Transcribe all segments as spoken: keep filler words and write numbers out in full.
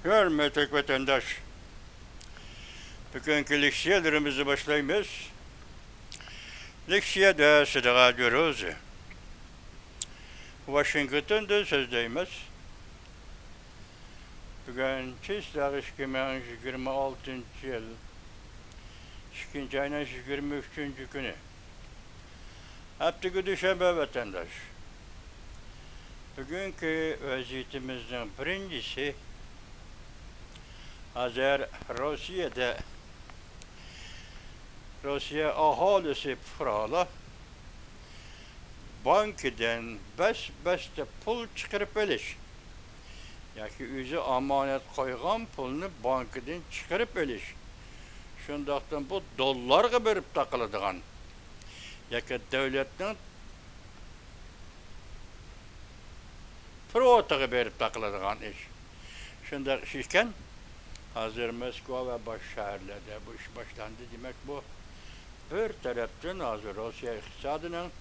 ھۆرمەتلىك ۋەتەنداش، بۈگۈنكى لېكسىيەلىرىمىزنى باشلايمىز. لېكسىيەدە سىدىغا جۇرۇزى ۋاشىنگتوندىن سۆزلەيمىز. بۈگۈن چىسلاغ ئىككى مىڭ يىگىرمە ئالتىنچى يىل ئىككىنچى ئاينىڭ يىگىرمە ئۈچىنچى كۈنى. ھەپتىگە دۈشەنبە ۋەتەنداش. بۈگۈنكى ۋەزىيىتىمىزنىڭ بىرىنچىسى، ھازىر روسىيەدە، روسىيە ئاھالىسى، پۇقرالار بانكىدىن بەس-بەستە پۇل چىقىرىپ ئېلىش ياكى ئۆزى ئامانەت قويغان پۇلنى بانكىدىن چىقىرىپ ئېلىش، شۇنداقتىن بۇ دوللارغا بېرىپ تاقىلىدىغان ياكى دۆلەتنىڭ پىروتىغا بېرىپ تاقىلىدىغان ئىش. شۇنداق ئىش ئىكەن، ھازىر موسكۋا ۋە باشقا شەھەرلەردە بۇ ئىش باشلاندى. دېمەك، بۇ بىر تەرەپتىن ھازىر روسىيە ئىقتىسادىنىڭ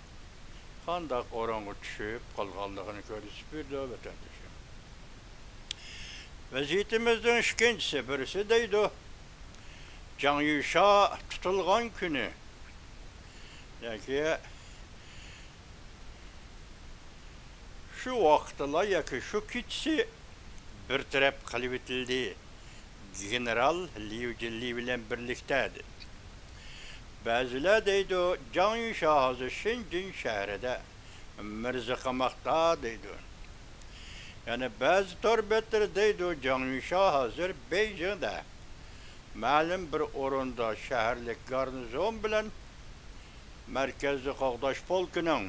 قانداق ئورۇنغا چۈشۈپ قالغانلىقىنى كۆرسىتىپ بېرىدۇ، ۋەتەندىشىم. ۋەزىيىتىمىزنىڭ ئىككىنچىسى، بىرسى دەيدۇ، جاڭ يۈشا تۇتۇلغان كۈنى ياكى شۇ ۋاقىتلا ياكى شۇ كېچىسى بىر تەرەپ قىلىۋېتىلدى. گېنېرال ليۇ جىنلى بىلەن بىرلىكتە، دەيدۇ. بەزىلەر دەيدۇ، جاڭ يۈشا ھازىر شېنجېن شەھىرىدە مىرزا قاماقتا، دەيدۇ. يەنە بەزى تور بەتلىرى دەيدۇ، جاڭ يۈشا ھازىر بېيجىڭدا مەلۇم بىر ئورۇندا شەھەرلىك گارنىزون بىلەن مەركەزنى قوغداش پولكىنىڭ،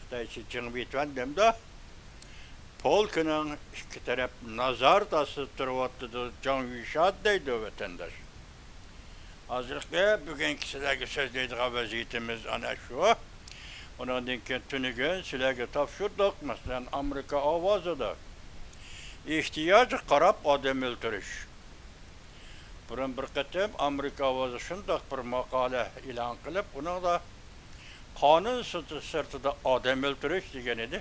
خىتايچە جىڭۋېيتۈەن دەمدۇ، پولكىنىڭ ئىككى تەرەپ نازارىتى ئاستىدا تۇرۇۋاتىدۇ، جاڭ يۈشا دەيدۇ، ۋەتەنداش. ھازىرقى بۈگۈنكى سىلەرگە سۆزلەيدىغان ۋەزىيىتىمىز ئەنە شۇ. ئۇنىڭدىن كېيىن تۈنۈگۈن سىلەرگە تاپشۇردۇق، مەسىلەن، ئامېرىكا ئاۋازىدا ئېھتىياجغا قاراپ ئادەم ئۆلتۈرۈش. بۇرۇن بىر قېتىم ئامېرىكا ئاۋازى شۇنداق بىر ماقالە ئېلان قىلىپ، ئۇنىڭدا قانۇن سىرتى-، سىرتىدا ئادەم ئۆلتۈرۈش دېگەن ئىدى.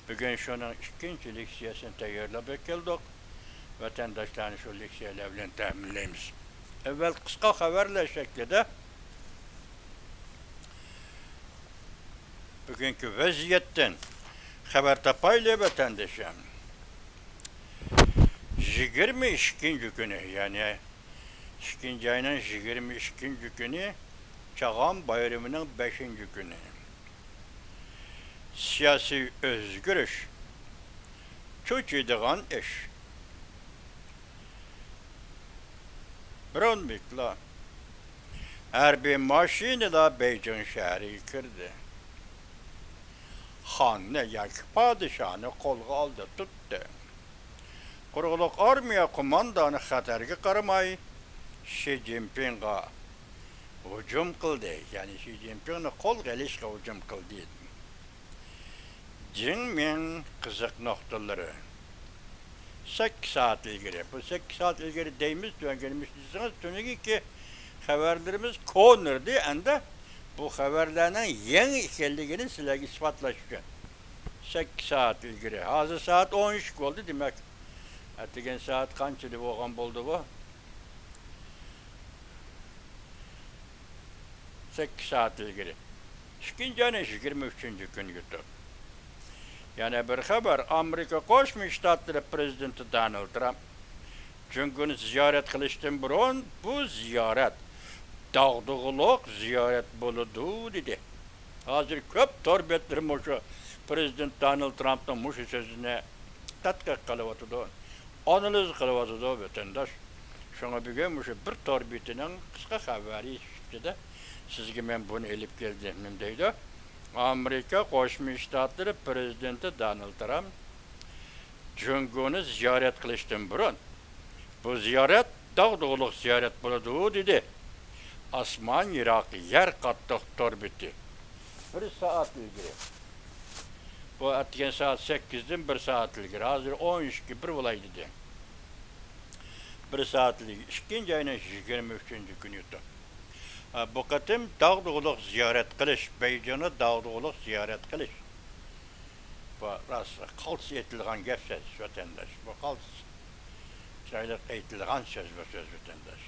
بۈگۈن شۇنىڭ ئىككىنچى لېكسىيەسىنى تەييارلاپ ئەكەلدۇق. ۋەتەنداشلارنى شۇ لېكسىيەلەر بىلەن تەمىنلەيمىز. ئەۋۋەل قىسقا خەۋەرلەر شەكلىدە بۈگۈنكى ۋەزىيەتتىن خەۋەر تاپايلى، ۋەتەندىشىم. يىگىرمە ئىككىنچى كۈنى، يەنى ئىككىنچى ئاينىڭ يىگىرمە ئىككىنچى كۈنى، چاغان بايرىمىنىڭ بەشىنچى كۈنى. سىياسىي ئۆزگىرىش، چۆچۈيدىغان ئىش. برونۋىكلار، ھەربىي ماشىنىلار بېيجىڭ شەھىرىگە كىردى. خاننى ياكى پادىشاھنى قولغا ئالدى، تۇتتى. قۇرۇقلۇق ئارمىيە قوماندانى خەتەرگە قارىماي، شى جىنپىڭغا ھۇجۇم قىلدى، يەنى شى جىنپىڭنى قولغا ئېلىشقا ھۇجۇم قىلدى. جىڭ مىڭ قىزىق نۇقتىلىرى. سەككىز سائەت ئىلگىرى. بۇ سەككىز سائەت ئىلگىرى دەيمىز، تۆۋەنگىنىمىز دېسىڭىز، تۈنۈگۈنكى خەۋەرلىرىمىز كونىرىدى، ئەمدى بۇ خەۋەرلەرنىڭ يېڭى ئىكەنلىكىنى سىلەرگە ئىسپاتلاش ئۈچۈن. سەككىز سائەت ئىلگىرى. ھازىر سائەت ئون ئىككى بولدى، دېمەك، ئەتىگەن سائەت قانچىدا بولغان بولدى بۇ؟ سەككىز سائەت ئىلگىرى، ئىككىنچى ئاينىڭ يىگىرمە ئۈچىنچى كۈنى يۇتۇپ. يەنە بىر خەۋەر، ئامېرىكا قوشما شتاتلىرى پىرېزىدېنتى دونالد ترامپ جۇڭگونى زىيارەت قىلىشتىن بۇرۇن، بۇ زىيارەت داغدۇغىلىق زىيارەت بولىدۇ، دېدى. ھازىر كۆپ تور بەتلىرى مۇشۇ پىرېزىدېنت دونالد ترامپنىڭ مۇشۇ سۆزىنى تەتقىق قىلىۋاتىدۇ، ئانالىز قىلىۋاتىدۇ، ۋەتەنداش. شۇڭا بۈگۈن مۇشۇ بىر تور بېتىنىڭ قىسقا خەۋىرى سۈپىتىدە سىزگە مەن بۇنى ئېلىپ كەلدىم، دەيدۇ. ئامېرىكا قوشما شتاتلىرى پىرېزىدېنتى دونالد ترامپ جۇڭگونى زىيارەت قىلىشتىن بۇرۇن، بۇ زىيارەت داغدۇغىلىق زىيارەت بولىدۇ، دېدى. ئاسمان يىراق، يەر قاتتىق تور بېتى. بىر سائەت ئىلگىرى. بۇ ئەتىگەن سائەت سەككىزدىن بىر سائەت ئىلگىرى. ھازىر ئون ئىككى بىر بولاي دېدى. بىر سائەت ئىلگىرى، ئىككىنچى ئاينىڭ يىگىرمە ئۈچىنچى كۈنى يۇتۇپ. ھە، بۇ قېتىم داغدۇغىلىق زىيارەت قىلىش، بېيجىڭنى داغدۇغىلىق زىيارەت قىلىش. بۇ راست، قالتىس ئېيتىلغان گەپ سۆز، ۋەتەنداش. بۇ قالتىس چىرايلىق ئېيتىلغان سۆز، بۇ سۆز، ۋەتەنداش.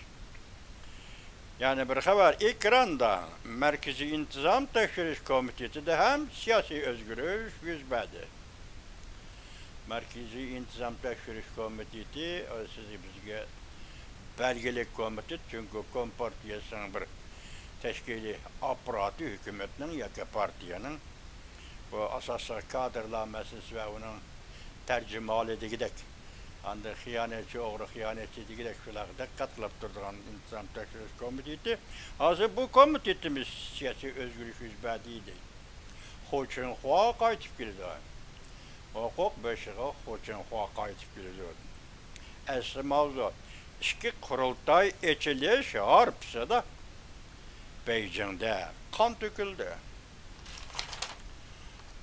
يەنە بىر خەۋەر، ئېكراندا. مەركىزىي ئىنتىزام تەكشۈرۈش كومىتېتىدا ھەم سىياسىي ئۆزگىرىش يۈز بەردى. مەركىزىي ئىنتىزام تەكشۈرۈش كومىتېتى، ئە، سىز بىزگە بەلگىلىك كومىتېت، جۇڭگو كومپارتىيەسىنىڭ بىر تەشكىلىي ئاپپاراتى، ھۆكۈمەتنىڭ ياكى پارتىيەنىڭ بۇ ئاساسلىق كادىرلار مەسىلىسى ۋە ئۇنىڭ تەرجىمىھالى دېگۈدەك، ئاندىن خىيانەتچى، ئوغرى، خىيانەتچى دېگۈدەك شۇلارغا دىققەت قىلىپ تۇرىدىغان ئىنتىزام تەكشۈرۈش كومىتېتى، ھازىر بۇ كومىتېتىمىز سىياسىي ئۆزگىرىش يۈز بەردى دەيدۇ. خۇ چىڭخۇا قايتىپ كېلىدۇ. ھوقۇق بېشىغا خۇ چىڭخۇا قايتىپ كېلىدۇ. ئەسلى ماۋزۇ، ئىككى قۇرۇلتاي ئېچىلىش ھارپىسىدا بېيجىڭدە قان تۆكۈلدى.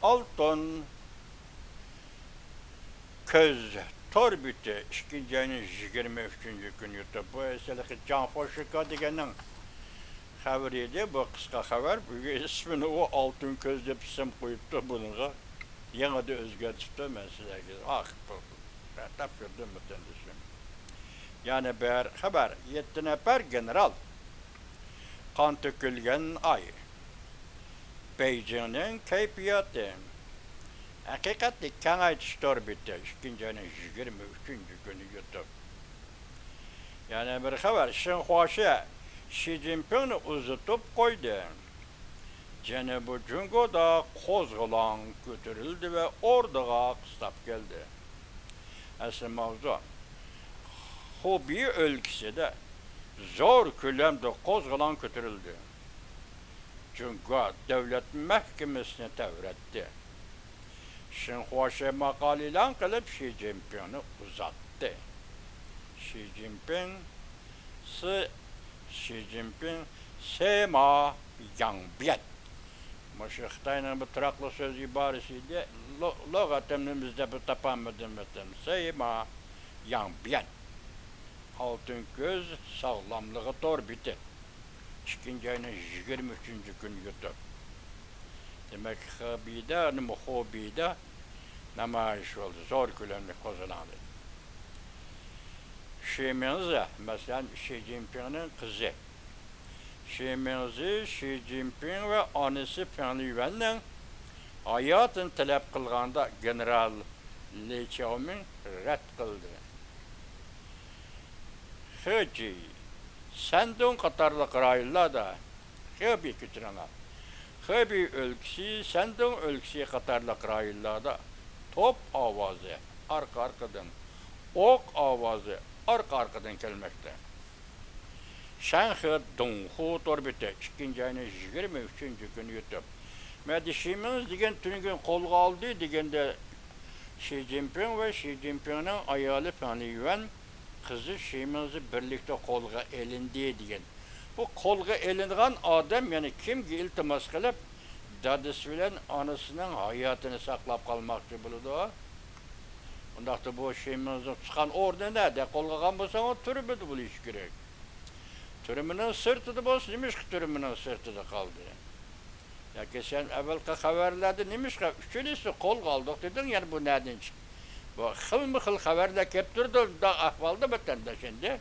ئالتۇن كۆز تور بېتى ئىككىنچى ئاينىڭ يىگىرمە ئۈچىنچى كۈنى يۇتۇپ، بۇ ھېلىقى جاڭ فوشىكا دېگەننىڭ خەۋىرى ئىدى، بۇ قىسقا خەۋەر. بۈگۈن ئىسمىنى ئۇ ئالتۇن كۆز دەپ ئىسىم قويۇپتۇ بۇنىڭغا. يېڭىدىن ئۆزگەرتىپتۇ، مەن سىلەرگە ئاخىر تاپشۇردۇم، ۋەتەندىشىم. يەنە بىر خەۋەر، يەتتە نەپەر گېنېرال. قان تۆكۈلگەن ئاي. بېيجىڭنىڭ كەيپىياتى. ھەقىقەتنى كېڭەيتىش تور بېتى، ئىككىنچى ئاينىڭ يىگىرمە ئۈچىنچى كۈنى يۇتۇپ. يەنە بىر خەۋەر، شېڭخۇاشى شى جىنپىڭنى ئۇزىتىپ قويدى. جەنۇبىي جۇڭگودا قوزغىلاڭ كۆتۈرۈلدى ۋە ئوردىغا قىستاپ كەلدى. ئەسلى ماۋزۇ، خۇبېي ئۆلكىسىدە زور كۆلەمدە قوزغىلاڭ كۆتۈرۈلدى. جۇڭگو دۆلەت مەھكىمىسىنى تەۋرەتتى. شېڭخۇاشى ماقالە ئېلان قىلىپ، شى جىنپىڭنى ئۇزاتتى. شى جىنپىڭ، سى، شى جىنپىڭ، سېما ياڭبيەن. مۇشۇ خىتاينىڭ بىر تۇراقلىق سۆز ئىبارىسى ئىدى. لۇ-، لۇغەتىمنى ئىزدەپ تاپالمىدىم، ۋەتەن. سېما ياڭبيەن. ئالتۇن كۆز ساغلاملىقى تور بېتى. ئىككىنچى ئاينىڭ يىگىرمە ئۈچىنچى كۈنى يۇتۇپ. دېمەك، خېبېيدا، نېمە، خۇبېيدا نامايىش بولدى، زور كۆلەملىك قوزغىلاڭ. شى مىڭزې، مەسىلەن، شى جىنپىڭنىڭ قىزى. شى مىڭزې شى جىنپىڭ ۋە ئانىسى پېڭ لىيۈەننىڭ ھاياتىنى تەلەپ قىلغاندا، گېنېرال لى چياۋمىڭ رەت قىلدى. خېجى، سەندۇڭ قاتارلىق رايونلاردا، خېبېي، كەچۈرۈڭلار، خېبېي ئۆلكىسى، سەندۇڭ ئۆلكىسى قاتارلىق رايونلاردا توپ ئاۋازى ئارقا-ئارقىدىن، ئوق ئاۋازى ئارقا-ئارقىدىن كەلمەكتە. شەنخې دۇڭخۇ تور بېتى ئىككىنچى ئاينىڭ يىگىرمە ئۈچىنچى كۈنى يۇتۇپ، مەدى شى مىڭزې دېگەن تۈنۈگۈن قولغا ئالدى دېگەندە، شى جىنپىڭ ۋە شى جىنپىڭنىڭ ئايالى پېڭ لىيۈەن، قىزى شى مىڭزې بىرلىكتە قولغا ئېلىندى دېگەن. بۇ قولغا ئېلىنغان ئادەم يەنە كىمگە ئىلتىماس قىلىپ، دادىسى بىلەن ئانىسىنىڭ ھاياتىنى ساقلاپ قالماقچى بولىدۇ؟ ئۇنداقتا بۇ شى مىڭزېنىڭ تۇتقان ئورنى نەدە؟ قولغا ئالغان بولسا، ئۇ تۈرمىدە بولۇشى كېرەك. تۈرمىنىڭ سىرتىدا بولسا، نېمىشقا تۈرمىنىڭ سىرتىدا قالدى؟ ياكى سەن ئەۋۋەلقى خەۋەرلەردە نېمىشقا ئۈچىلىسىنى قولغا ئالدۇق دېدىڭ، يەنە بۇ نەدىن چىقتى؟ بۇ خىلمۇ خىل خەۋەرلەر كېلىپ تۇرىدۇ، بۇنداق ئەھۋالدا، ۋەتەنداش، ئەمدى.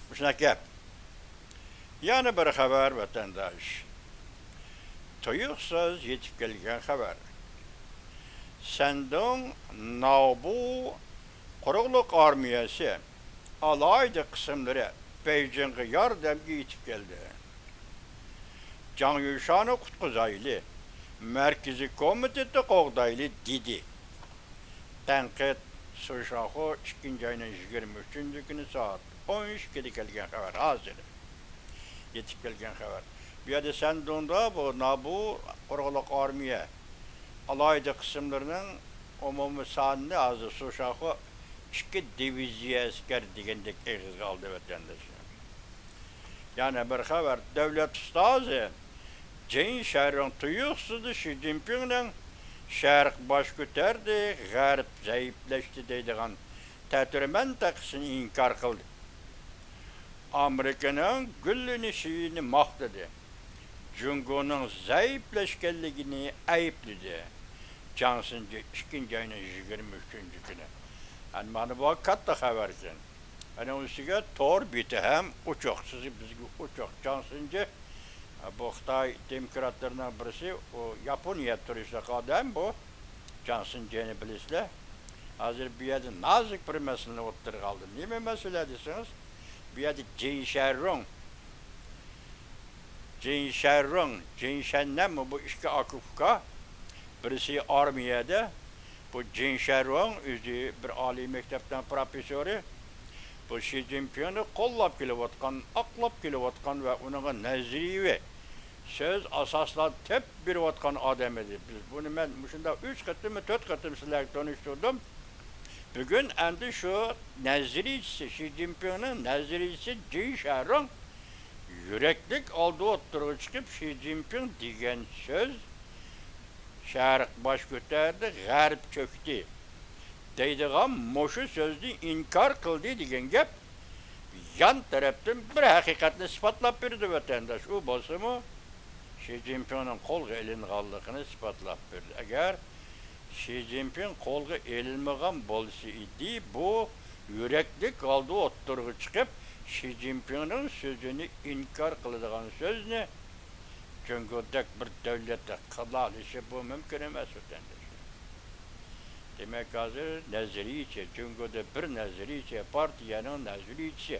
مۇشۇنداق گەپ. يەنە بىر خەۋەر، ۋەتەنداش. تۇيۇقسىز يېتىپ كەلگەن خەۋەر. سەندۇڭ ناۋبۇ قۇرۇقلۇق ئارمىيەسى ئالاھىدە قىسىملىرى بېيجىڭغا ياردەمگە يېتىپ كەلدى. جاڭ يۈشانى قۇتقۇزايلى، مەركىزىي كومىتېتنى قوغدايلى، دېدى. تەنقىد، سۇ شاخۇ ئىككىنچى ئاينىڭ يىگىرمە ئۈچىنچى كۈنى سائەت ئون ئىككىدە كەلگەن خەۋەر، ھازىر يېتىپ كەلگەن خەۋەر. بۇ يەردە سەندۇڭدا بۇ ناۋبۇ قۇرۇقلۇق ئارمىيە ئالاھىدە قىسىملىرىنىڭ ئومۇمىي سانىنى ھازىر سۇ شاخۇ ئىككى دىۋىزىيە ئەسكەر دېگەندەك ئېغىزغا ئالدى، ۋەتەنداشلار. يەنە بىر خەۋەر، دۆلەت ئۇستازى جېن شەرۇڭ تۇيۇقسىزلا شى جىنپىڭنىڭ «شەرق باش كۆتەردى، غەرب زەئىپلەشتى» دەيدىغان تەتۈر مەنتىقىسىنى ئىنكار قىلدى. ئامېرىكىنىڭ گۈللىنىشىنى ماختىدى. جۇڭگونىڭ زەئىپلەشكەنلىكىنى ئەيىبلىدى. جاڭ سىنجى ئىككىنچى ئاينىڭ يىگىرمە ئۈچىنچى كۈنى. ئەنە مانا بۇ كاتتا خەۋەركەن. ئۇنىڭ ئۈستىگە تور بېتى ھەم ئوچۇق، سىزگە، بىزگە ئوچۇق. جاڭ سىنجى، بۇ خىتاي دېموكراتلىرىنىڭ بىرسى، ئۇ ياپونىيەدە تۇرۇشلۇق ئادەم بۇ. جاڭ سىنجىنى بىلىسىلەر. ھازىر بۇ يەردە نازۇك بىر مەسىلىنى ئوتتۇرىغا ئالدىم. نېمە مەسىلە دېسىڭىز، بۇ يەردە جىن شەرۇڭ، جىن شەرۇڭ، جىن شەننەنمۇ بۇ ئىككى ئاكا ئۇكا، بىرسى ئارمىيەدە، بۇ جىن شەرۇڭ ئۆزى بىر ئالىي مەكتەپنىڭ پروفېسسورى، بۇ شى جىنپىڭنى قوللاپ كېلىۋاتقان، ئاقلاپ كېلىۋاتقان ۋە ئۇنىڭغا نەزەرىيىۋى سۆز ئاساسلار تېپىپ بېرىۋاتقان ئادەم ئىدى. بىز بۇنى، مەن مۇشۇنداق ئۈچ قېتىممۇ، تۆت قېتىم سىلەرگە تونۇشتۇردۇم. بۈگۈن ئەمدى شۇ نەزەرىيىچىسى، شى جىنپىڭنىڭ نەزەرىيىچىسى جىن شەرۇڭ يۈرەكلىك ھالدا ئوتتۇرىغا چىقىپ، شى جىنپىڭ دېگەن سۆز «شەرق باش كۆتەردى، غەرب چۆكتى» دەيدىغان مۇشۇ سۆزنى ئىنكار قىلدى دېگەن گەپ يان تەرەپتىن بىر ھەقىقەتنى ئىسپاتلاپ بېرىدۇ، ۋەتەنداش. ئۇ بولسىمۇ شى جىنپىڭنىڭ قولغا ئېلىنغانلىقىنى ئىسپاتلاپ بېرىدۇ. ئەگەر شى جىنپىڭ قولغا ئېلىنمىغان بولسا ئىدى، بۇ يۈرەكلىك ھالدا ئوتتۇرىغا چىقىپ، شى جىنپىڭنىڭ سۆزىنى ئىنكار قىلىدىغان سۆزنى جۇڭگودەك بىر دۆلەتتە قىلالىشى بۇ مۇمكىن ئەمەس، ۋەتەنداشلار. دېمەك، ھازىر نەزەرىيىچى، جۇڭگودا بىر نەزەرىيىچى، پارتىيەنىڭ نەزەرىيىچىسى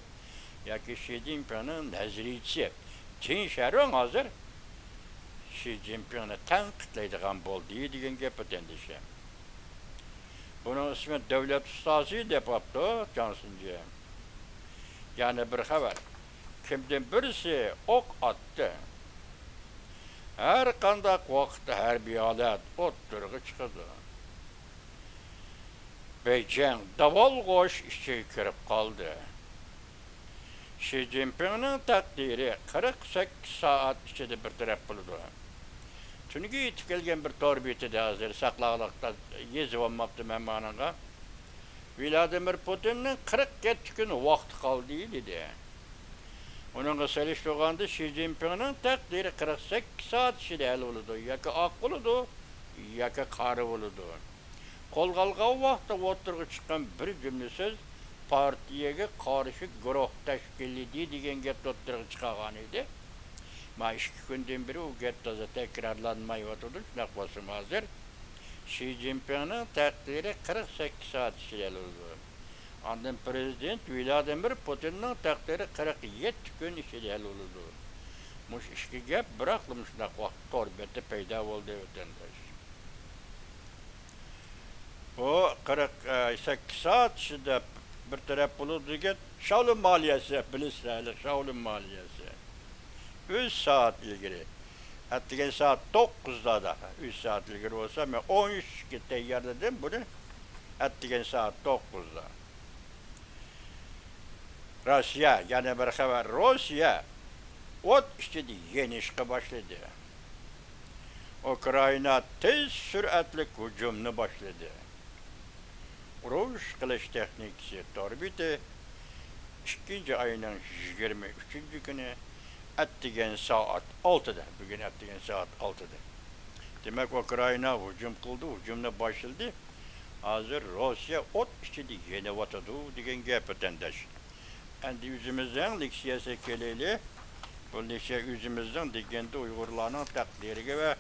ياكى شى جىنپىڭنىڭ نەزەرىيىچىسى جىن شەرۇڭ ھازىر شى جىنپىڭنى تەنقىدلەيدىغان بولدى دېگەن گەپ، ۋەتەندىشىم. بۇنىڭ ئىسمى دۆلەت ئۇستازى دەپ ئاپتۇ جاڭ سىنجى. يەنە بىر خەۋەر. كىمدىن بىرسى ئوق ئاتتى. ھەر قانداق ۋاقىتتا ھەربىي ھالەت ئوتتۇرىغا چىقىدۇ. بېيجىڭ داۋالغۇش ئىچىگە كىرىپ قالدى. شى جىنپىڭنىڭ تەقدىرى قىرىق سەككىز سائەت ئىچىدە بىر تەرەپ بولىدۇ. تۈنۈگۈن يېتىپ كەلگەن بىر تور بېتىدە، ھازىر ساقلاغلىقتا يېزىۋالماپتىمەن مانىڭغا، ۋلادىمىر پۇتىننىڭ قىرىق يەتتە كۈن ۋاقتى قالدى دېدى. ئۇنىڭغا سېلىشتۇرغاندا، شى جىنپىڭنىڭ تەقدىرى قىرىق سەككىز سائەت ئىچىدە ھەل بولىدۇ. ياكى ئاق بولىدۇ، ياكى قارا بولىدۇ. قولغا ئالغان ۋاقىتتا ئوتتۇرىغا چىققان بىر جۈملە سۆز پارتىيەگە قارشى گۇرۇھ تەشكىللىدى دېگەن گەپنى ئوتتۇرىغا چىقارغان ئىدى. مانا ئىككى كۈندىن بېرى ئۇ گەپ تازا تەكرارلانمايۋاتىدۇ. شۇنداق بولسىمۇ ھازىر شى جىنپىڭنىڭ تەقدىرى قىرىق سەككىز سائەت ئىچىدە ھەل بولىدۇ. ئاندىن پىرېزىدېنت ۋلادىمىر پۇتىننىڭ تەقدىرى قىرىق يەتتە كۈن ئىچىدە ھەل بولىدۇ. مۇشۇ ئىككى گەپ بىراقلا مۇشۇنداق ۋاقىت تور بەتتە پەيدا بولدى، ۋەتەنداش. بۇ قىرىق سەككىز سائەت ئىچىدە بىر تەرەپ بولىدۇ دېگەن شاۋلۇن مالىيەسى، بىلىسىلەر، ھېلىقى شاۋلۇن مالىيەسى. ئۈچ سائەت ئىلگىرى، ئەتىگەن سائەت توققۇزلاردا، ئۈچ سائەت ئىلگىرى بولسا، مەن ئون ئۈچكە تەييارلىدىم بۇنى، ئەتىگەن سائەت توققۇزدا. روسىيە، يەنە بىر خەۋەر، روسىيە ئوت ئىچىدە يېنىشقا باشلىدى. ئۇكرائىنا تېز سۈرئەتلىك ھۇجۇمنى باشلىدى. ئۇرۇش قىلىش تېخنىكىسى تور بېتى ئىككىنچى ئاينىڭ يىگىرمە ئۈچىنچى كۈنى ئەتىگەن سائەت ئالتىدا، بۈگۈن ئەتىگەن سائەت ئالتىدا. دېمەك، ئۇكرائىنا ھۇجۇم قىلدى، ھۇجۇمنى باشلىدى. ھازىر روسىيە ئوت ئىچىدە يېنىۋاتىدۇ دېگەن گەپ، ۋەتەنداش. ئەمدى ئۆزىمىزنىڭ لېكسىيەسىگە كېلەيلى. بۇ لېكسىيە ئۆزىمىزنىڭ دېگەندە ئۇيغۇرلارنىڭ تەقدىرىگە ۋە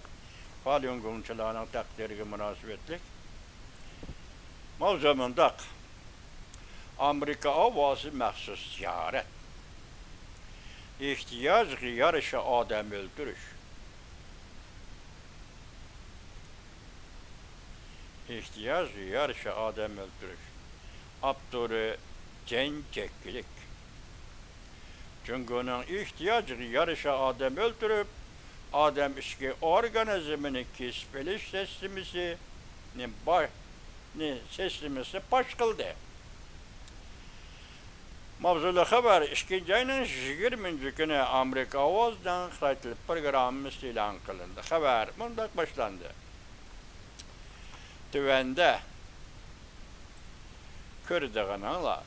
فالۇنگوڭچىلارنىڭ تەقدىرىگە مۇناسىۋەتلىك. ماۋزۇ مۇنداق. ئامېرىكا ئاۋازى مەخسۇس زىيارەت. ئېھتىياجغا يارىشا ئادەم ئۆلتۈرۈش. ئېھتىياجغا يارىشا ئادەم ئۆلتۈرۈش. ئاپتورى جېن جەككىلىك. جۇڭگونىڭ ئېھتىياجىغا يارىشا ئادەم ئۆلتۈرۈپ، ئادەم ئىچكى ئورگانىزمىنى كېسىپ ئېلىش سىستېمىسىنى با-، نى، سىستېمىسىنى پاش قىلدى. ماۋزۇلۇق خەۋەر، ئىككىنچى ئاينىڭ يىگىرمىنچى كۈنى ئامېرىكا ئاۋازىنىڭ خىتاي تىل پروگراممىسى ئېلان قىلىندى. خەۋەر مۇنداق باشلاندى. تۆۋەندە كۆرىدىغىنىڭلار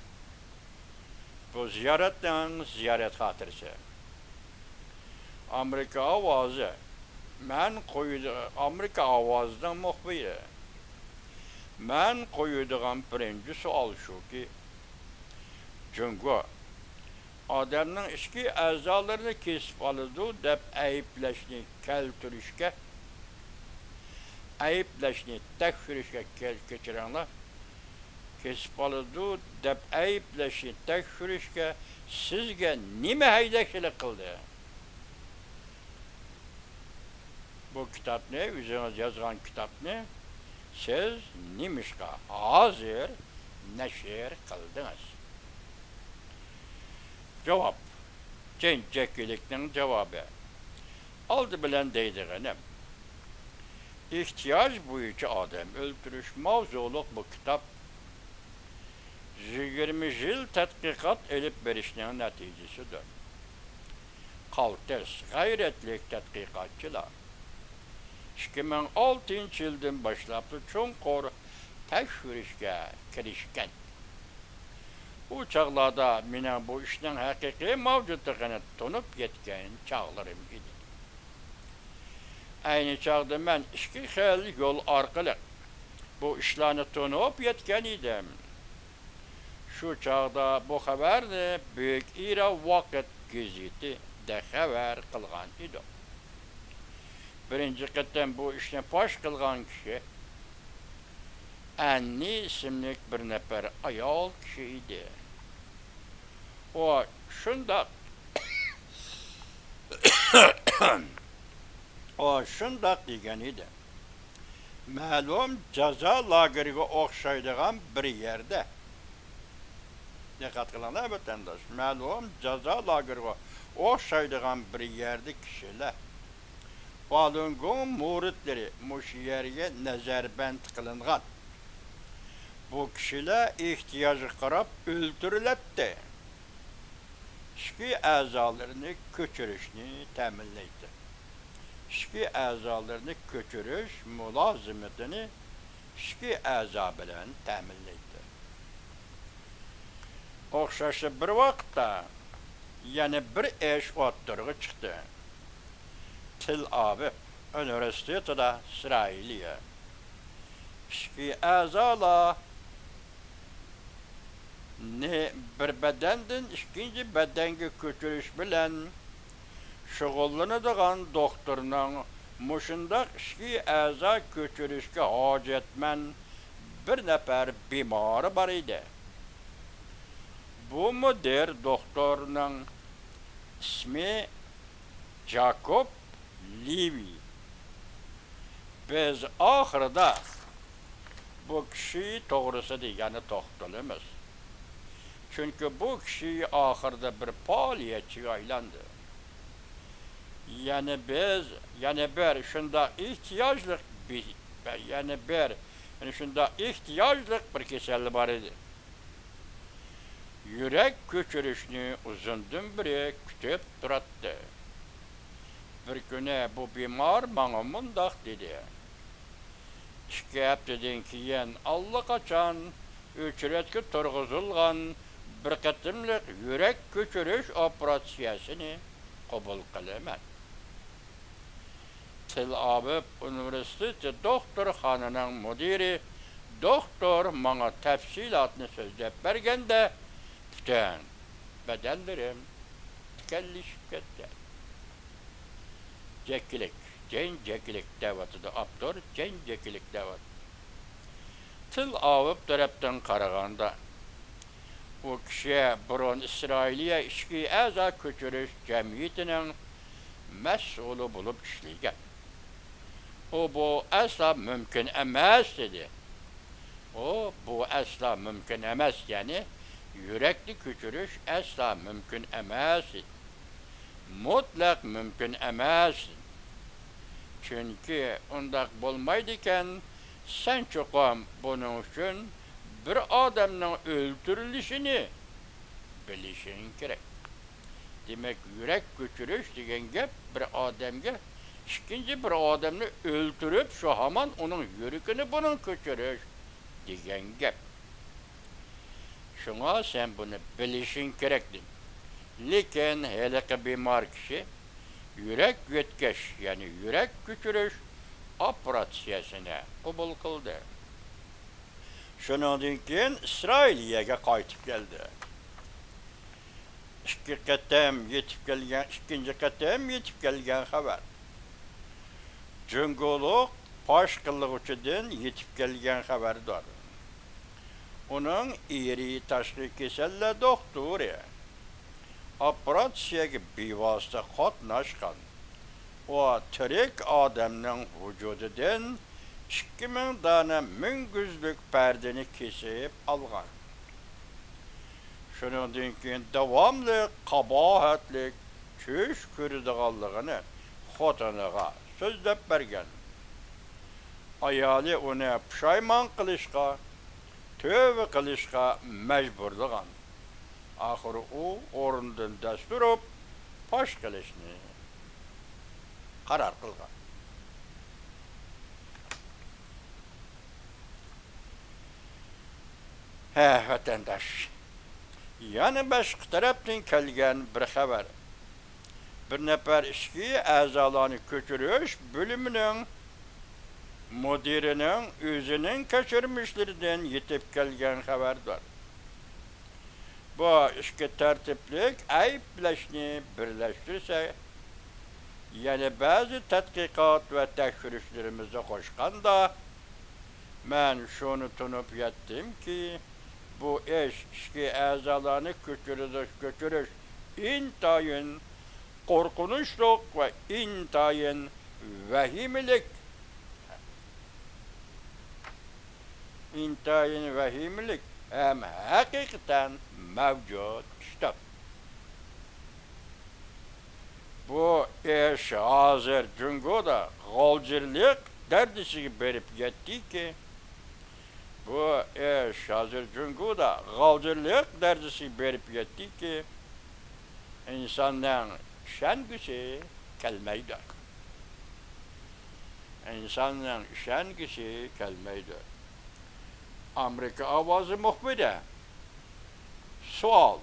بۇ زىيارەتنىڭ زىيارەت خاتىرىسى. ئامېرىكا ئاۋازى، مەن قويىدۇ-، ئامېرىكا ئاۋازىنىڭ مۇخبىرى. مەن قويىدىغان بىرىنچى سوئال شۇكى، جۇڭگو ئادەمنىڭ ئىچكى ئەزالىرىنى كېسىپ ئالىدۇ دەپ ئەيىبلەشنى كەلتۈرۈشكە، ئەيىبلەشنى تەكشۈرۈشكە، كەل-، كەچۈرۈڭلار، كېسىپ ئالىدۇ دەپ ئەيىبلەشنى تەكشۈرۈشكە سىزگە نېمە ھەيدەكچىلىك قىلدى؟ بۇ كىتابنى، ئۆزىڭىز يازغان كىتابنى سىز نېمىشقا ھازىر نەشر قىلدىڭىز؟ جاۋاب. جېن جېكىلىكنىڭ جاۋابى. ئالدى بىلەن دەيدىغىنىم، ئېھتىياج بويىچە ئادەم ئۆلتۈرۈش ماۋزۇلۇق بۇ كىتاب يىگىرمە يىل تەتقىقات ئېلىپ بېرىشنىڭ نەتىجىسىدۇر. قالتىس، غەيرەتلىك تەتقىقاتچىلار ئىككى مىڭ ئالتىنچى يىلدىن باشلاپلا چوڭقۇر تەكشۈرۈشكە كىرىشكەن. ئۇ چاغلاردا مېنىڭ بۇ ئىشنىڭ ھەقىقىي مەۋجۇتلۇقىنى تونۇپ يەتكەن چاغلىرىم ئىدى. ئەينى چاغدا مەن ئىككى خىل يول ئارقىلىق بۇ ئىشلارنى تونۇپ يەتكەن ئىدىم. شۇ چاغدا بۇ خەۋەرنى بۈيۈك ئىرا ۋاقىت گېزىتىدە خەۋەر قىلغان ئىدۇق. بىرىنچى قېتىم بۇ ئىشنى پاش قىلغان كىشى ئەننى ئىسىملىك بىر نەپەر ئايال كىشى ئىدى. ئۇ شۇنداق، ئۇ شۇنداق دېگەن ئىدى. مەلۇم جازا لاگېرىغا ئوخشايدىغان بىر يەردە، دىققەت قىلىڭلار ۋەتەنداش، مەلۇم جازا لاگېرىغا ئوخشايدىغان بىر يەردە كىشىلەر، فالۇنگوڭ مۇرىتلىرى مۇشۇ يەرگە نەزەربەند قىلىنغان. بۇ كىشىلەر ئېھتىياجغا قاراپ ئۆلتۈرۈلەتتى. ئىچكى ئەزالىرىنى كۆچۈرۈشنى تەمىنلەيتتى. ئىچكى ئەزالىرىنى كۆچۈرۈش مۇلازىمىتىنى ئىچكى ئەزا بىلەن تەمىنلەيتتى. ئوخشاشلا بىر ۋاقىتتا يەنە بىر ئىش ئوتتۇرىغا چىقتى. تېل ئاۋىپ ئۇنىۋېرسىتېتىدا ئىسرائىلىيە ئىچكى ئەزالار نى بىر بەدەندىن ئىككىنچى بەدەنگە كۆچۈرۈش بىلەن شۇغۇللىنىدىغان دوختۇرنىڭ مۇشۇنداق ئىچكى ئەزا كۆچۈرۈشكە ھاجەتمەن بىر نەپەر بىمارى بار ئىدى. بۇ مۇدىر دوختۇرنىڭ ئىسمى جاكوب لېۋى. بىز ئاخىرىدا بۇ كىشى توغرىسىدا يەنە توختىلىمىز. چۈنكى بۇ كىشى ئاخىرىدا بىر پائالىيەتچىگە ئايلاندى. يەنە بىز، يەنە بىر شۇنداق ئېھتىياجلىق بى-، يەنە بىر، يەنە شۇنداق ئېھتىياجلىق بىر كېسەل بار ئىدى. يۈرەك كۆچۈرۈشنى ئۇزۇندىن بېرى كۈتۈپ تۇراتتى. بىر كۈنى بۇ بىمار ماڭا مۇنداق دېدى: «ئىككى ھەپتىدىن كېيىن ئاللىقاچان ئۆچرەتكە تۇرغۇزۇلغان بىر قېتىملىق يۈرەك كۆچۈرۈش ئوپېراتسىيەسىنى قوبۇل قىلىمەن.» تېل ئاۋىپ ئۇنىۋېرسىتېتى دوختۇرخانىنىڭ مۇدىرى دوختۇر ماڭا تەپسىلاتنى سۆزلەپ بەرگەندە، پۈتۈن بەدەنلىرىم تىكەنلىشىپ كەتتى. جېكىلىك، جېن جېكىلىك دەۋاتىدۇ، ئاپتور جېن جېكىلىك دەۋاتىدۇ. تېل ئاۋىپ تەرەپتىن قارىغاندا، ئۇ كىشى بۇرۇن ئىسرائىلىيە ئىچكى ئەزا كۆچۈرۈش جەمئىيىتىنىڭ مەسئۇلى بولۇپ ئىشلىگەن. ئۇ بۇ ئەسلا مۇمكىن ئەمەس دېدى. ئۇ بۇ ئەسلا مۇمكىن ئەمەس، يەنى يۈرەكنى كۆچۈرۈش ئەسلا مۇمكىن ئەمەس دېدى. مۇتلەق مۇمكىن ئەمەس. چۈنكى ئۇنداق بولمايدىكەن، سەن چوقۇم بۇنىڭ ئۈچۈن بىر ئادەمنىڭ ئۆلتۈرۈلۈشىنى بىلىشىڭ كېرەك. دېمەك، يۈرەك كۆچۈرۈش دېگەن گەپ بىر ئادەمگە ئىككىنچى بىر ئادەمنى ئۆلتۈرۈپ، شۇ ھامان ئۇنىڭ يۈرىكىنى بۇنىڭ كۆچۈرۈش دېگەن گەپ. شۇڭا سەن بۇنى بىلىشىڭ كېرەك، دېدى. لېكىن ھېلىقى بىمار كىشى يۈرەك يۆتكەش، يەنى يۈرەك كۆچۈرۈش ئوپېراتسىيەسىنى قوبۇل قىلدى. شۇنىڭدىن كېيىن ئىسرائىلىيەگە قايتىپ كەلدى. ئىككى قېتىم يېتىپ كەلگەن، ئىككىنچى قېتىم يېتىپ كەلگەن خەۋەر. جۇڭگولۇق پاش قىلغۇچىدىن يېتىپ كەلگەن خەۋەردۇر. ئۇنىڭ ئېرى تاشقى كېسەللەر دوختۇرى، ئوپېراتسىيەگە بىۋاسىتە قاتناشقان. ئۇ تىرىك ئادەمنىڭ ۋۇجۇدىدىن ئىككى مىڭ دانە مۈڭگۈزلۈك پەردىنى كېسىپ ئالغان. شۇنىڭدىن كېيىن داۋاملىق قاباھەتلىك چۈش كۆرىدىغانلىقىنى خوتۇنىغا سۆزلەپ بەرگەن. ئايالى ئۇنى پۇشايمان قىلىشقا، تۆۋە قىلىشقا مەجبۇرلىغان. ئاخىرى ئۇ ئورنىدىن دەس تۇرۇپ، پاش قىلىشنى قارار قىلغان. ھە، ۋەتەنداش. يەنە باشقا تەرەپتىن كەلگەن بىر خەۋەر. بىر نەپەر ئىچكى ئەزالارنى كۆچۈرۈش بۆلۈمىنىڭ مۇدىرىنىڭ ئۆزىنىڭ كەچۈرمىشلىرىدىن يېتىپ كەلگەن خەۋەردۇر. بۇ ئىككى تەرتىپلىك ئەيىبلەشنى بىرلەشتۈرسە، يەنە بەزى تەتقىقات ۋە تەكشۈرۈشلىرىمىزنى قوشقاندا، مەن شۇنى تونۇپ يەتتىمكى، بۇ ئىش ئىچكى ئەزالارنى كۆچۈرۈش، كۆچۈرۈش ئىنتايىن قورقۇنچلۇق ۋە ئىنتايىن ۋەھىمىلىك. ئىنتايىن ۋەھىمىلىك ھەم ھەقىقەتەن مەۋجۇت ئىشتۇر. بۇ ئىش ھازىر جۇڭگودا غالجىرلىق دەرىجىسىگە بېرىپ يەتتىكى، بۇ ئىش ھازىر جۇڭگودا غالجىرلىق دەرىجىسىگە بېرىپ يەتتىكى، ئىنساننىڭ ئىشەنگۈسى كەلمەيدۇ. ئىنساننىڭ ئىشەنگۈسى كەلمەيدۇ. ئامېرىكا ئاۋازى مۇخبىرى. سوئال.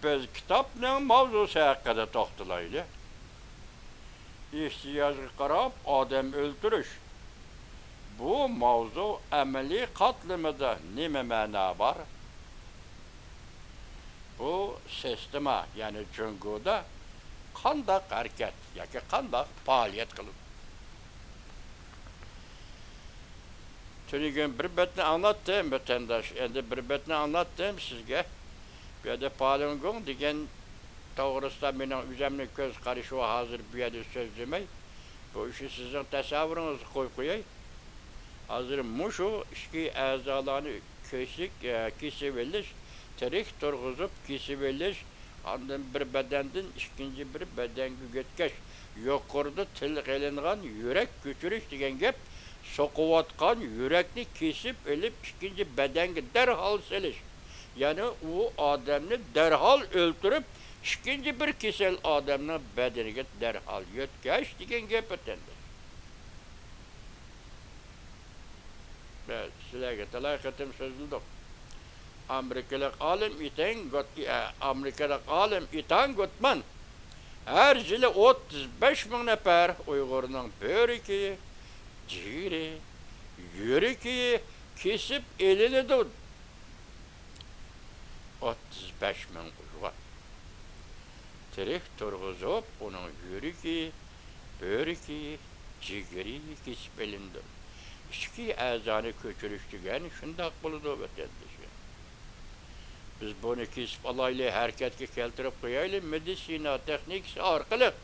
بىز كىتابنىڭ ماۋزۇسى ھەققىدە توختىلايلى. ئېھتىياجغا قاراپ ئادەم ئۆلتۈرۈش. بۇ ماۋزۇ ئەمەلىي قاتلىمىدا نېمە مەنا بار؟ بۇ سىستېما، يەنى جۇڭگودا قانداق ھەرىكەت ياكى قانداق پائالىيەت قىلىدۇ؟ تۈنۈگۈن بىر بەتنى ئاڭلاتتىم، ۋەتەنداش، ئەمدى بىر بەتنى ئاڭلاتتىم سىزگە. بۇ يەردە پالىنگوڭ دېگەن توغرىسىدا مېنىڭ ئۆزۈمنىڭ كۆز قارىشى بار، ھازىر بۇ يەردە سۆزلىمەي. بۇ ئىشنى سىزنىڭ تەسەۋۋۇرىڭىزغا قويۇپ قوياي. ھازىر مۇشۇ ئىچكى ئەزالارنى كېسىك، ئە، كېسىۋېلىش، تىرىك تۇرغۇزۇپ كېسىۋېلىش، ئاندىن بىر بەدەندىن ئىككىنچى بىر بەدەنگە يۆتكەش، يۇقىرىدا تىلغا ئېلىنغان يۈرەك كۆچۈرۈش دېگەن گەپ، سوقۇۋاتقان يۈرەكنى كېسىپ ئېلىپ، ئىككىنچى بەدەنگە دەرھال سېلىش. يەنى ئۇ ئادەمنى دەرھال ئۆلتۈرۈپ، ئىككىنچى بىر كېسەل ئادەمنىڭ بەدىنىگە دەرھال يۆتكەش دېگەن گەپ ئەتەندى. بىز سىلەرگە تالاي قېتىم سۆزلىدۇق. ئامېرىكىلىق ئالىم ئېتان گوت-، ئە، ئامېرىكىلىق ئالىم ئېتان گوتمان ھەر يىلى ئوتتۇز بەش مىڭ نەپەر ئۇيغۇرنىڭ بۆرىكى، جىگىرى، يۈرىكى كېسىپ ئېلىنىدۇ. ئوتتۇز بەش مىڭ ئۇيغۇر تىرىك تۇرغۇزۇپ، ئۇنىڭ يۈرىكى، بۆرىكى، جىگىرى كېسىپ ئېلىنىدۇ. ئىچكى ئەزانى كۆچۈرۈش دېگەن شۇنداق بولىدۇ، ۋەتەندىشىم. بىز بۇنى كېسىپ ئالايلى، ھەرىكەتكە كەلتۈرۈپ قويايلى، مېدىتسىنا تېخنىكىسى ئارقىلىق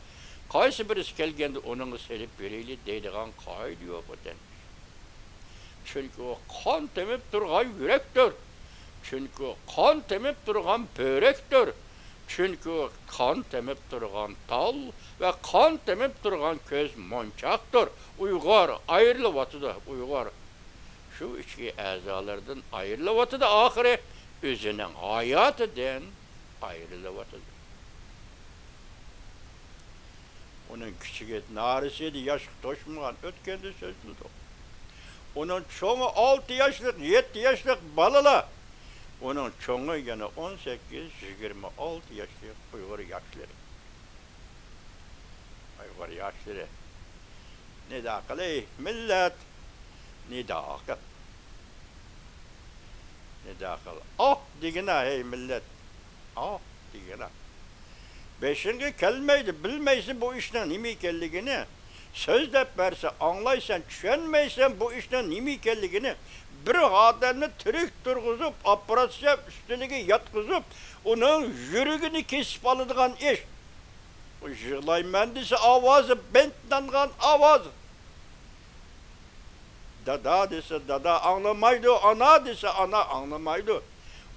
قايسى بىرسى كەلگەندە ئۇنىڭغا سېلىپ بېرەيلى دەيدىغان قائىدە يوق، ۋەتەندىشىم. چۈنكى ئۇ قان تېمىپ تۇرغان يۈرەكتۇر. چۈنكى ئۇ قان تېمىپ تۇرغان بۆرەكتۇر. چۈنكى ئۇ قان تېمىپ تۇرغان تال ۋە قان تېمىپ تۇرغان كۆز مونچاقتۇر. ئۇيغۇر ئايرىلىۋاتىدۇ، ئۇيغۇر. شۇ ئىچكى ئەزالىرىدىن ئايرىلىۋاتىدۇ، ئاخىرى ئۆزىنىڭ ھاياتىدىن ئايرىلىۋاتىدۇ. ئۇنىڭ كىچىكى نارىسىدە ياشقا توشمىغان، ئۆتكەندە سۆزلىدۇق. ئۇنىڭ چوڭى ئالتە ياشلىق، يەتتە ياشلىق بالىلار. ئۇنىڭ چوڭى يەنە ئون سەككىز، يىگىرمە ئالتە ياشلىق ئۇيغۇر ياشلىرى. ئۇيغۇر ياشلىرى. نىدا قىلىي، مىللەت! نىدا قىل! نىدا قىل. ئاھ دېگىنە، ھەي مىللەت! ئاھ دېگىنە! بېشىڭغا كەلمەيدۇ، بىلمەيسەن بۇ ئىشنىڭ نېمە ئىكەنلىكىنى. سۆزلەپ بەرسە ئاڭلايسەن، چۈشەنمەيسەن بۇ ئىشنىڭ نېمە ئىكەنلىكىنى. بىر ئادەمنى تىرىك تۇرغۇزۇپ، ئوپېراتسىيە ئۈستىلىگە ياتقۇزۇپ، ئۇنىڭ يۈرىكىنى كېسىپ ئالىدىغان ئىش. ئۇ يىغلايمەن دېسە ئاۋازى بىنتلانغان ئاۋاز. دادا دېسە دادا ئاڭلىمايدۇ، ئانا دېسە ئانا ئاڭلىمايدۇ.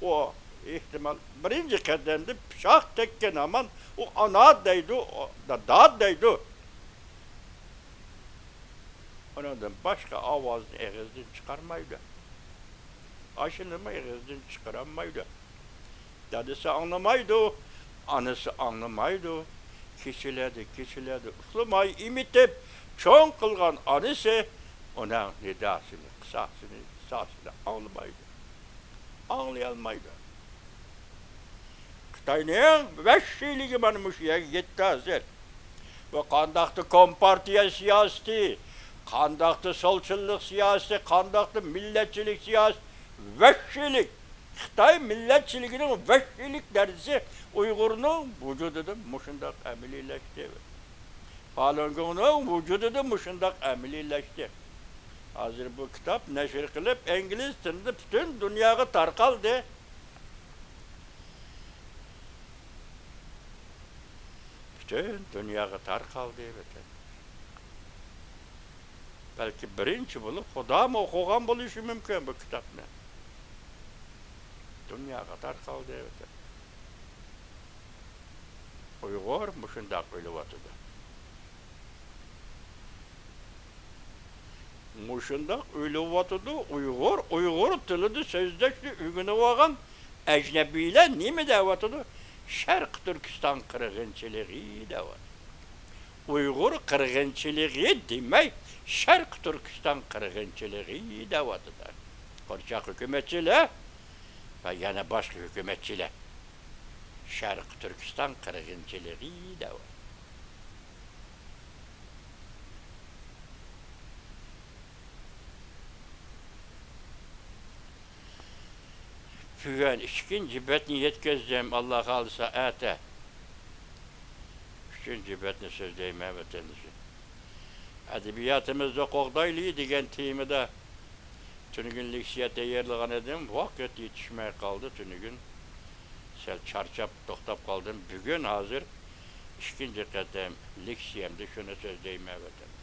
ئۇ ئېھتىمال بىرىنچى قەدەمدە پىچاق تەگكەن ھامان ئۇ ئانا دەيدۇ، ئۇ دادا دەيدۇ. ئۇنىڭدىن باشقا ئاۋازنى ئېغىزدىن چىقارمايدۇ. ئاشۇنىمۇ ئېغىزدىن چىقىرالمايدۇ. دادىسى ئاڭلىمايدۇ، ئانىسى ئاڭلىمايدۇ. كېچىلەردە، كېچىلەردە ئۇخلىماي ئېمىتىپ چوڭ قىلغان ئانىسى ئۇنىڭ نىداسىنى، قىساسىنى، ساسىنى ئاڭلىمايدۇ. ئاڭلىيالمايدۇ. خىتاينىڭ ۋەھشىيلىكى مانا مۇشۇ يەرگە يەتتى ھازىر. بۇ قانداقتۇ كومپارتىيە سىياسىتى، قانداقتۇ سولچىللىق سىياسىتى، قانداقتۇ مىللەتچىلىك سىياسىتى، ۋەھشىيلىك. خىتاي مىللەتچىلىكىنىڭ ۋەھشىيلىك دەرىجىسى ئۇيغۇرنىڭ ۋۇجۇدىدا مۇشۇنداق ئەمەلىيلەشتى. فالۇنگوڭنىڭ ۋۇجۇدىدا مۇشۇنداق ئەمەلىيلەشتى. ھازىر بۇ كىتاب نەشر قىلىپ، ئىنگلىز تىلىدا پۈتۈن دۇنياغا تارقالدى. پۈتۈن دۇنياغا تارقالدى، ۋەتەن. بەلكى بىرىنچى بولۇپ خۇدامۇ ئوقۇغان بولۇشى مۇمكىن بۇ كىتابنى. دۇنياغا تارقالدى، ۋەتەن. ئۇيغۇر مۇشۇنداق ئۆلۈۋاتىدۇ. مۇشۇنداق ئۆلۈۋاتىدۇ. ئۇيغۇر، ئۇيغۇر تىلىدا سۆزلەشنى ئۆگىنىۋالغان ئەجنەبىيلەر نېمە دەۋاتىدۇ؟ شەرقىي تۈركىستان قىرغىنچىلىقى دەۋاتىدۇ. ئۇيغۇر قىرغىنچىلىقى دېمەي، شەرقىي تۈركىستان قىرغىنچىلىقى دەۋاتىدۇ. قورچاق ھۆكۈمەتچىلەر ۋە يەنە باشقا ھۆكۈمەتچىلەر شەرقىي تۈركىستان قىرغىنچىلىقى دەۋاتىدۇ. بۈگۈن ئىككىنچى بەتنى يەتكۈزدۈم، ئاللا خالىسا ئەتە ئۈچىنچى بەتنى سۆزلەيمەن، ۋەتەندىشىم. ئەدەبىياتىمىزنى قوغدايلى دېگەن تېمىدا تۈنۈگۈن لېكسىيە تەييارلىغان ئىدىم، ۋاقىت يېتىشمەي قالدى تۈنۈگۈن. سەل چارچاپ توختاپ قالدىم. بۈگۈن ھازىر ئىككىنچى قېتىم لېكسىيەمدە شۇنى سۆزلەيمەن، ۋەتەن.